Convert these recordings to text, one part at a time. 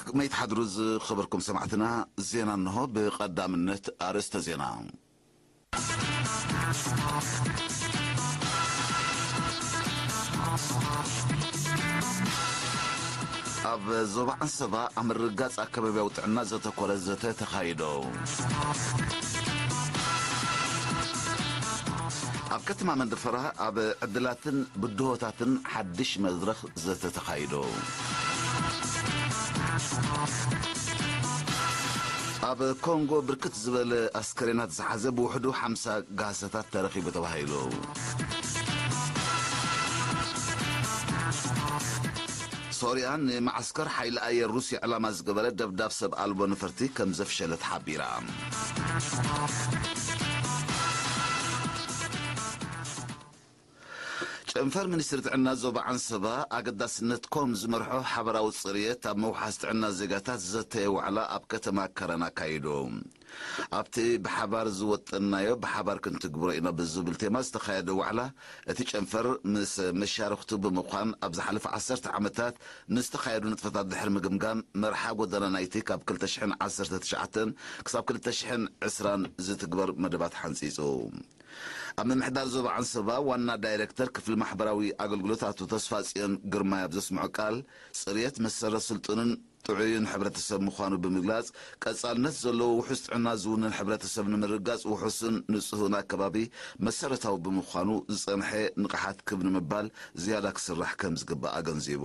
ከመይ ትሓድሩ ዝኸበርኩም ሰማዕትና? ዜና እንሆ። ብቐዳምነት ኣርእስተ ዜና። ኣብ ዞባ ዓንሰባ ኣብ ምርግጋጽ ኣከባብያዊ ጥዕና ዘተኮረ ዘተ ተኻይዶ። ኣብ ከተማ መንደፈራ ኣብ ዕድላትን ብድሆታትን ሓድሽ መድረኽ ዘተ ተኻይዶ። ኣብ ኮንጎ ብርክት ዝበለ ኣስከሬናት ዝሓዘ ብውሕዱ ሓምሳ ጋህሰታት ተረኺቡ ተባሂሉ። ሶርያ ንመዓስከር ሓይሊ ኣየር ሩስያ ዕላማ ዝገበረ ደብዳብ ሰብ ኣልቦ ነፈርቲ ከም ዘፍሸለት ሓቢራ። ጨንፈር ሚኒስትሪ ጥዕና ዞባ ዓንሰባ ኣገዳስነት ኮም ዝመርሖ ሓበራዊ ጽርየት ኣብ ምውሓስ ጥዕና ዜጋታት ዘተየ ዋዕላ ኣብ ከተማ ከረን ኣካይዱ። ኣብቲ ብሓባር ዝወጠናዮ ብሓባር ክንትግብሮ ኢና ብዝብል ቴማ ዝተኻየደ ዋዕላ፣ እቲ ጨንፈር ምስ መሻርኽቱ ብምዃን ኣብ ዝሓለፈ ዓሰርተ ዓመታት ንዝተኻየዱ ንጥፈታት ድሕሪ ምግምጋም፣ መርሓ ጎደና ናይቲ ካብ ክልተ ሽሕን ዓሰርተ ትሽዓተን ክሳብ ክልተ ሽሕን ዕስራን ዝትግበር መደባት ሓንጺጹ። ኣብ ምምሕዳር ዞባ ዓንሰባ ዋና ዳይሬክተር ክፍሊ ማሕበራዊ ኣገልግሎት ኣቶ ተስፋጽዮን ግርማይ ኣብ ዘስምዖ ቃል፣ ጽርየት መሰረት ስልጡንን ጥዑይን ሕብረተሰብ ምዃኑ ብምግላጽ፣ ቀጻልነት ዘለዎ ውሑስ ጥዕና ዝውንን ሕብረተሰብ ንምርግጋጽ ውሑስን ንጹህን ኣከባቢ መሰረታዊ ብምዃኑ ዝጸንሐ ንቕሓት ክብ ንምባል ዝያዳ ክስራሕ ከም ዝግባእ ኣገንዚቡ።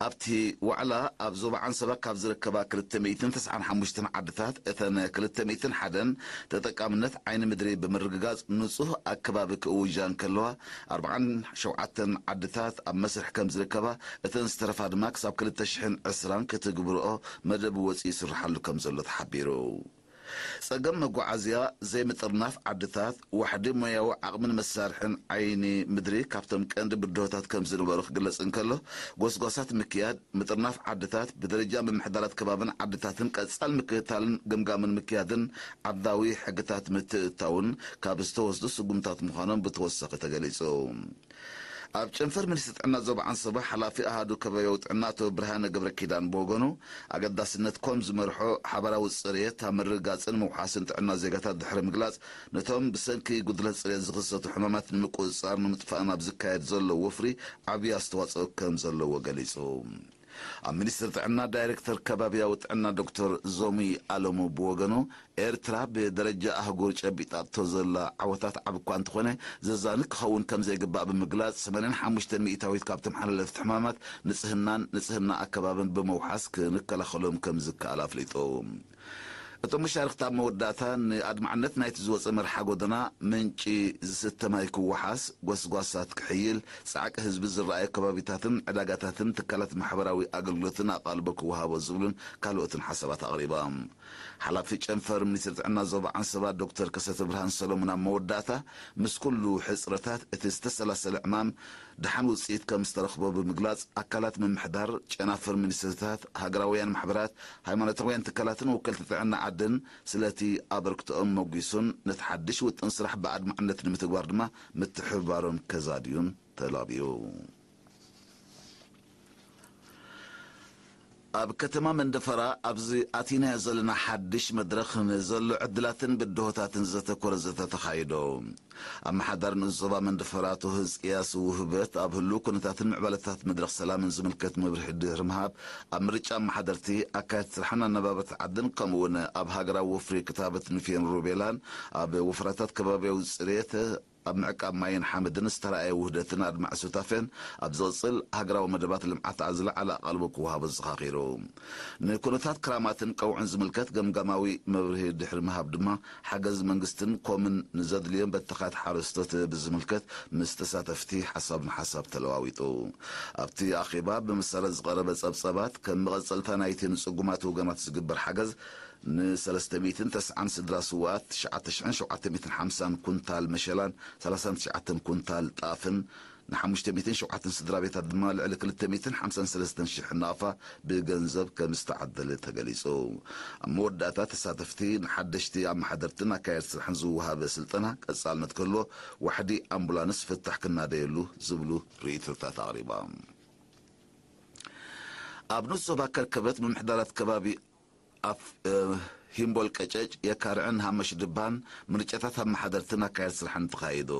ኣብቲ ዋዕላ ኣብ ዞባ ዓንሰባ ካብ ዝርከባ ክልተ ሚእትን ተስዓን ሓሙሽተን ዓድታት እተን ክልተ ሚእትን ሓደን ተጠቃምነት ዓይኒ ምድሪ ብምርግጋጽ ንጹህ ኣከባቢ ክእውጃ እንከለዋ፣ ኣርብዓን ሸውዓተን ዓድታት ኣብ መስርሕ ከም ዝርከባ፣ እተን ዝተረፋ ድማ ክሳብ ክልተ ሽሕን ዕስራን ክትግብርኦ መደብ ወጺኡ ይስርሓሉ ከም ዘሎ ተሓቢሩ። ጸገም መጓዓዝያ፣ ዘይምጥርናፍ ዓድታት፣ ዋሕዲ ሞያዊ ዓቕምን መሳርሕን ዓይኒ ምድሪ ካብቶም ቀንዲ ብድሆታት ከም ዝነበሩ ክግለጽ እንከሎ፣ ጎስጓሳት ምክያድ፣ ምጥርናፍ ዓድታት፣ ብደረጃ ምምሕዳራት ከባብን ዓድታትን ቀጻል ምክትታልን ግምጋምን ምክያድን ዓዳዊ ሕግታት ምትእትታውን ካብ ዝተወስዱ ስጉምታት ምዃኖም ብተወሳኺ ተገሊጹ። ኣብ ጨንፈር ሚኒስትሪ ጥዕና ዞባ ዓንሰባ ሓላፊ ኣሃዱ ከባቢያዊ ጥዕና ኣቶ ብርሃነ ገብረ ኪዳን ብወገኑ፣ ኣገዳስነት ኮም ዝመርሖ ሓባራዊ ጽርየት ኣብ ምርግጋጽን ምውሓስን ጥዕና ዜጋታት ድሕሪ ምግላጽ፣ ነቶም ብሰንኪ ጉድለት ጽርየት ዝኽሰቱ ሕማማት ንምቁጽጻር ንምጥፋእን ኣብ ዝካየድ ዘሎ ወፍሪ ዓብዪ ኣስተዋጽኦ ከም ዘለዎ ገሊጹ። ኣብ ሚኒስትሪ ጥዕና ዳይሬክተር ከባቢያዊ ጥዕና ዶክተር ዞሚ ኣለሙ ብወገኑ፣ ኤርትራ ብደረጃ ኣህጉር ጨቢጣቶ ዘላ ዓወታት ዓቢ እኳ እንተኾነ፣ ዘዛንግ ክኸውን ከም ዘይግባእ ብምግላጽ፣ ሰማንያን ሓሙሽተን ሚእታዊት ካብ ተመሓላለፍቲ ሕማማት ንጽህናን ንጽህና ኣከባብን ብምውሓስ ክንከላኸሎም ከም ዝከኣል ኣፍሊጡ። እቶም መሻርኽቲ ኣብ መወዳእታ፣ ንኣድማዕነት ናይቲ ዝወጸ መርሓ ጎደና፣ ምንጪ ዝስተ ማይ ክወሓስ፣ ጎስጓሳት ክሕይል፣ ጻዕቂ ህዝቢ ዝረኣዩ ከባቢታትን ዕዳጋታትን ትካላት ማሕበራዊ ኣገልግሎትን ኣቓልቦ ክወሃቦ ዝብሉን ካልኦትን ሓሳባት ኣቕሪቦም። ሓላፊ ጨንፈር ሚኒስትሪ ጥዕና ዞባ ዓንሰባ ዶክተር ከሰተ ብርሃን ሰሎሞን ኣብ መወዳእታ፣ ምስ ኩሉ ሕጽረታት እቲ ዝተሰላሰለ ዕማም ደሓን ውጽኢት ከም ዝተረኽቦ ብምግላጽ፣ ኣካላት ምምሕዳር፣ ጨናፍር ሚኒስትሪታት፣ ሃገራውያን ማሕበራት፣ ሃይማኖታውያን ትካላትን ወከልቲ ጥዕና ዓድን ስለቲ ኣበርክቶኦም መጒሱን ነቲ ሓድሽ ውጥን ስራሕ ብኣድማዕነት ንምትግባር ድማ ምትሕብባሮም ከዛድዩን ተላብዩ። ኣብ ከተማ መንደፈራ ኣብዚ ኣቲናዮ ዘለና ሓድሽ መድረኽ ንዘሎ ዕድላትን ብድሆታትን ዘተኮረ ዘተ ተኻይዶ። ኣመሓዳሪ ንኡስ ዞባ መንደፈራ ኣቶ ህዝቅያስ ውህበት ኣብ ህሉው ኩነታትን ምዕባለታት መድረኽ ሰላምን ዝምልከት መብርሂ ድሕሪ ምሃብ፣ ኣብ ምርጫ ኣመሓደርቲ፣ ኣካየድቲ ስራሕን ኣነባበርቲ ዓድን ከምኡ እውን ኣብ ሃገራዊ ወፍሪ ክታበት ንፌን ሩቤላን ኣብ ወፍራታት ከባቢያዊ ጽሬት ኣብ ምዕቃብ ማይን ሓመድን ዝተራእየ ውህደትን ኣድማዒ ሱታፌን ኣብ ዝቕጽል ሃገራዊ መደባት ልምዓት ዝለዓለ ኣቓልቦ ክወሃቦ ዘኻኺሩ። ንኩነታት ክራማትን ቀውዕን ዝምልከት ገምጋማዊ መብርሂ ድሕሪ ምሃብ ድማ፣ ሓገዝ መንግስትን ኮምን ንዘድልዮም በተኻት ሓረስቶት ብዝምልከት ምስ ተሳተፍቲ ሓሳብ ንሓሳብ ተለዋዊጡ። ኣብቲ ኣኼባ ብመሰረት ዝቐረበ ጸብጸባት፣ ከም መቐጸልታ ናይቲ ንጽጉማት ወገናት ዝግበር ሓገዝ፣ ንሰለስተ ሚእትን ተስዓን ስድራ ስውኣት፣ ትሽዓተ ሽሕን ሸውዓተ ሚእትን ሓምሳን ኩንታል መሸላን ሰላሳን ትሽዓተን ኩንታል ጣፍን፣ ንሓሙሽተ ሚእትን ሸውዓተን ስድራ ቤታት ድማ ልዕሊ ክልተ ሚእትን ሓምሳን ሰለስተን ሽሕ ናቕፋ ብገንዘብ ከም ዝተዓደለ ተገሊጹ። ኣብ መወዳእታ፣ ተሳተፍቲ ንሓደሽቲ ኣመሓደርትን ኣካየድቲ ስራሕን ዝወሃበ ስልጠና ቀጻልነት ክህልዎ፣ ዋሕዲ ኣምቡላንስ ፍታሕ ክናደየሉ ዝብሉ ርእይቶታት ኣቕሪቦም። ኣብ ንኡስ ዞባ ከርከበት ምምሕዳራት ከባቢ ኣፍ-፣ እ፣ ሂምቦል ቀጨጭ፣ የካርዕን ሃመሽ ድባን ምርጫታት ኣመሓደርትን ኣካየድ ስራሕን ተኻይዱ።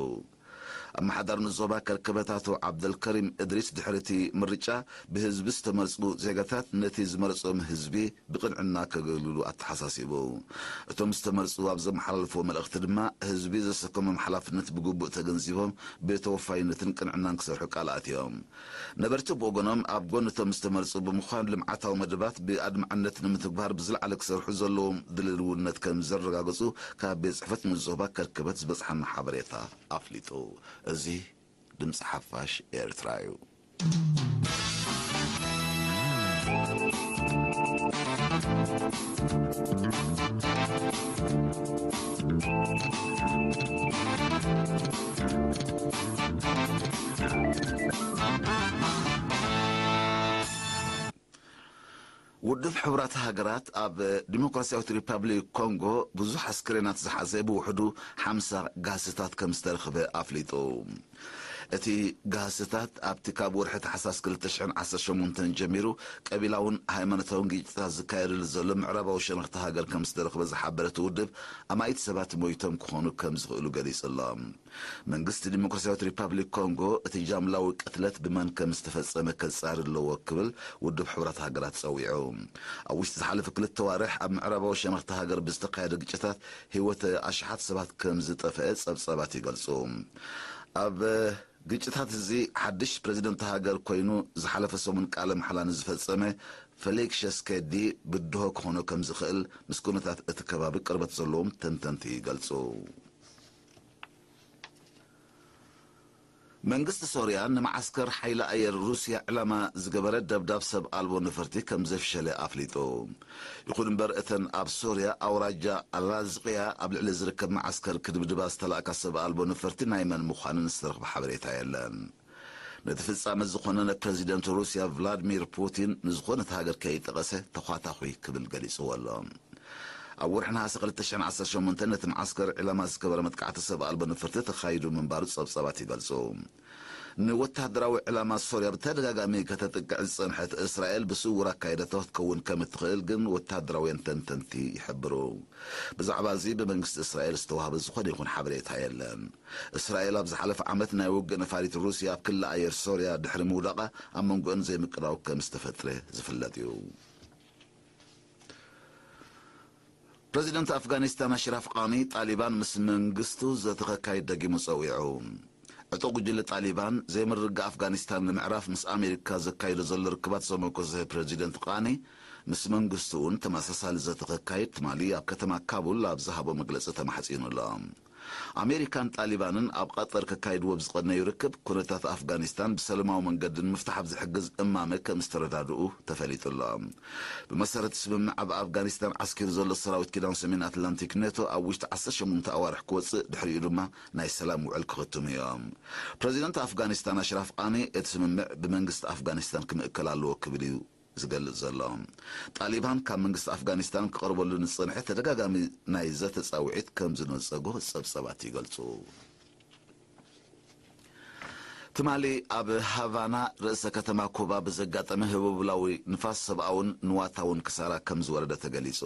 ኣመሓዳሪ ንኡስ ዞባ ከርከበት ኣቶ ዓብደልከሪም እድሪስ ድሕሪ እቲ ምርጫ ብህዝቢ ዝተመርጹ ዜጋታት ነቲ ዝመረጾም ህዝቢ ብቕንዕና ከገልግሉ ኣተሓሳሲቡ። እቶም ዝተመርጹ ኣብ ዘመሓላለፍዎ መልእኽቲ ድማ ህዝቢ ዘሰከሞም ሓላፍነት ብግቡእ ተገንዚቦም ብተወፋይነትን ቅንዕናን ክሰርሑ ቃል ኣትዮም። ነበርቲ ብወገኖም ኣብ ጎኒ እቶም ዝተመርጹ ብምዃን ልምዓታዊ መደባት ብኣድማዕነት ንምትግባር ብዝለዓለ ክሰርሑ ዘለዎም ድልውነት ከም ዘረጋገጹ ካብ ቤት ጽሕፈት ንኡስ ዞባ ከርከበት ዝበጽሓና ሓበሬታ ኣፍሊጡ። እዚ ድምጺ ሓፋሽ ኤርትራ እዩ። ውድብ ሕቡራት ሃገራት ኣብ ዲሞክራሲያዊት ሪፐብሊክ ኮንጎ ብዙሕ ኣስክሬናት ዝሓዘ ብውሕዱ ሓምሳ ጋህስታት ከም ዝተረኽበ ኣፍሊጡ። እቲ ጋህስታት ኣብቲ ካብ ወርሒ ታሕሳስ ክልተ ሽሕን ዓሰርተ ሸሞንተን ጀሚሩ ቀቢላውን ሃይማኖታውን ግጭታት ዝካየደሉ ዘሎ ምዕራባዊ ሸነኽቲ ሃገር ከም ዝተረኽበ ዝሓበረ እቲ ውድብ፣ ኣማኢት ሰባት ሞይቶም ክኾኑ ከም ዝኽእሉ ገሊጹ ኣሎ። መንግስቲ ዲሞክራሲያዊት ሪፐብሊክ ኮንጎ እቲ ጃምላዊ ቅትለት ብመን ከም ዝተፈጸመ ከጻሪ ኣለዎ ክብል ውድብ ሕቡራት ሃገራት ጸዊዑ። ኣብ ውሽጢ ዝሓለፈ ክልተ ዋርሕ ኣብ ምዕራባዊ ሸነኽቲ ሃገር ብዝተኻየደ ግጭታት ህይወት ኣሽሓት ሰባት ከም ዝጠፍአ ጸብጻባት ይገልጹ። ኣብ ግጭታት እዚ ሓድሽ ፕሬዚደንት ሃገር ኮይኑ ዝሓለፈ ሰሙን ቃለ መሓላ ንዝፈጸመ ፌሊክስ ሸስኬዲ ብድሆ ክኾኖ ከም ዝኽእል ምስ ኩነታት እቲ ከባቢ ቅርበት ዘለዎም ተንተንቲ ይገልጹ። መንግስቲ ሶርያ ንመዓስከር ሓይሊ ኣየር ሩስያ ዕላማ ዝገበረ ደብዳብ ሰብ ኣልቦ ነፈርቲ ከም ዘፍሸለ ኣፍሊጡ። ይኹን እምበር፣ እተን ኣብ ሶርያ ኣውራጃ ኣላዝቅያ ኣብ ልዕሊ ዝርከብ መዓስከር ክድብድባ ዝተላእካ ሰብ ኣልቦ ነፈርቲ ናይ መን ምዃነን ዝተረኽበ ሓበሬታ የለን። ነቲ ፍጻመ ዝኾነነ ፕረዚደንት ሩስያ ቭላድሚር ፑቲን ንዝኾነት ሃገር ከይጠቐሰ ተዃታኹይ ክብል ገሊጽዎ ኣሎ። ኣብ ወርሒ ነሃሰ ክልተ ሽሕን ዓሰርተ ሸሞንተን ነቲ መዓስከር ዕላማ ዝገበረ መጥቃዕቲ ሰብ ኣልቦ ነፈርቲ ተኻይዱ ምንባሩ ጸብጻባት ይገልጹ። ንወተሃደራዊ ዕላማ ሶርያ ብተደጋጋሚ ከተጥቅዕ ዝጸንሐት እስራኤል ብስውር ኣካይዳቶ ክትከውን ከም እትኽእል ግን ወተሃደራውያን ተንተንቲ ይሕብሩ። ብዛዕባ እዚ ብመንግስቲ እስራኤል ዝተዋህበ ዝኾነ ይኹን ሓበሬታ የለን። እስራኤል ኣብ ዝሓለፈ ዓመት ናይ ውግእ ነፋሪት ሩስያ ኣብ ክሊ ኣየር ሶርያ ድሕሪ ምውዳቓ ኣብ መንጎአን ዘይምቅራው ከም ዝተፈጥረ ዝፍለጥ እዩ። ፕረዚደንት ኣፍጋኒስታን ኣሽራፍ ቃኒ ጣሊባን ምስ መንግስቱ ዘተ ከካይድ ደጊሙ ጸዊዑ። ዕጡቕ ጉጅለ ጣሊባን ዘይምርግጋእ ኣፍጋኒስታን ንምዕራፍ ምስ ኣሜሪካ ዘካይዶ ዘሎ ርክባት ዘመርኮሰ ፕረዚደንት ቃኒ ምስ መንግስቱ እውን ተመሳሳሊ ዘተ ከካይድ ትማሊ ኣብ ከተማ ካቡል ኣብ ዝሃቦ መግለጺ ተማሕጺኑ ኣሎ። ኣሜሪካን ጣሊባንን ኣብ ቐጠር ከካይድዎ ብዝቐነዩ ርክብ፣ ኩነታት ኣፍጋኒስታን ብሰላማዊ መንገዲ ንምፍታሕ ኣብ ዝሕግዝ እማመ ከም ዝተረዳድኡ ተፈሊጡ ኣሎ። ብመሰረት ስምምዕ፣ ኣብ ኣፍጋኒስታን ዓስኪሩ ዘሎ ሰራዊት ኪዳን ሰሜን ኣትላንቲክ ኔቶ ኣብ ውሽጢ ዓሰርተ ሸሞንተ ኣዋርሕ ክወጽእ፣ ድሕሪኡ ድማ ናይ ሰላም ውዕል ክኽትሙ እዮም። ፕረዚደንት ኣፍጋኒስታን ኣሽራፍ ቃኒ፣ እቲ ስምምዕ ብመንግስቲ ኣፍጋኒስታን ክምእከል ኣለዎ ክብል እዩ ዝገልጽ ዘሎ። ጣሊባን ካብ መንግስቲ ኣፍጋኒስታን ክቐርበሉ ንዝጸንሐ ተደጋጋሚ ናይ ዘተ ጻውዒት ከም ዝነጸጎ ጸብጻባት ይገልጹ። ትማሊ ኣብ ሃቫና ርእሰ ከተማ ኩባ ብዘጋጠመ ህቦብላዊ ንፋስ ሰብኣውን ንዋታውን ክሳራ ከም ዝወረደ ተገሊጹ።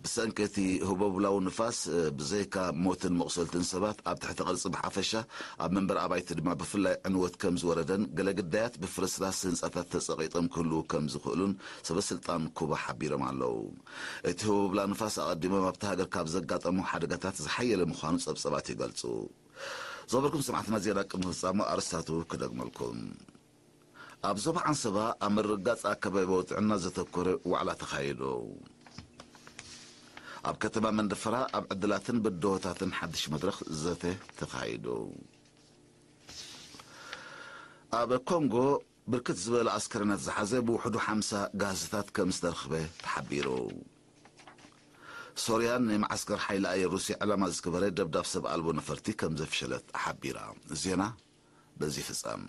ብሰንኪ እቲ ህቦብላዊ ንፋስ፣ ብዘይካ ሞትን መቑሰልትን ሰባት፣ ኣብ ትሕቲ ቅርጺ ብሓፈሻ፣ ኣብ መንበሪ ኣባይቲ ድማ ብፍላይ ዕንወት ከም ዝወረደን ገለ ግዳያት ብፍርስራስ ህንጻታት ተጸቒጦም ክህልዉ ከም ዝኽእሉን ሰበ ስልጣን ኩባ ሓቢሮም ኣለዉ። እቲ ህቦብላ ንፋስ ኣቐዲሞም ኣብታ ሃገር ካብ ዘጋጠሙ ሓደጋታት ዝሓየለ ምዃኑ ጸብጸባት ይገልጹ። ዝኸበርኩም ሰማዕትና፣ ዜና ቅድሚ ፍጻሙ ኣርስታቱ ክደግመልኩም። ኣብ ዞባ ዓንሰባ ኣብ ምርግጋጽ ኣከባቢያዊ ጥዕና ዘተኮረ ዋዕላ ተኻይዱ። ኣብ ከተማ መንደፈራ ኣብ ዕድላትን ብድሆታትን ሓድሽ መድረኽ ዘተ ተኻይዱ። ኣብ ኮንጎ ብርክት ዝበለ ኣስከሬናት ዝሓዘ ብውሕዱ ሓምሳ ጋህስታት ከም ዝተረኽበ ተሓቢሩ። ሶርያ ንመዓስከር ሓይሊ ኣየር ሩስያ ዕላማ ዝገበረ ደብዳብ ሰብ ኣልቦ ነፈርቲ ከም ዘፍሸለት ሓቢራ። ዜና በዚ ፍጻም።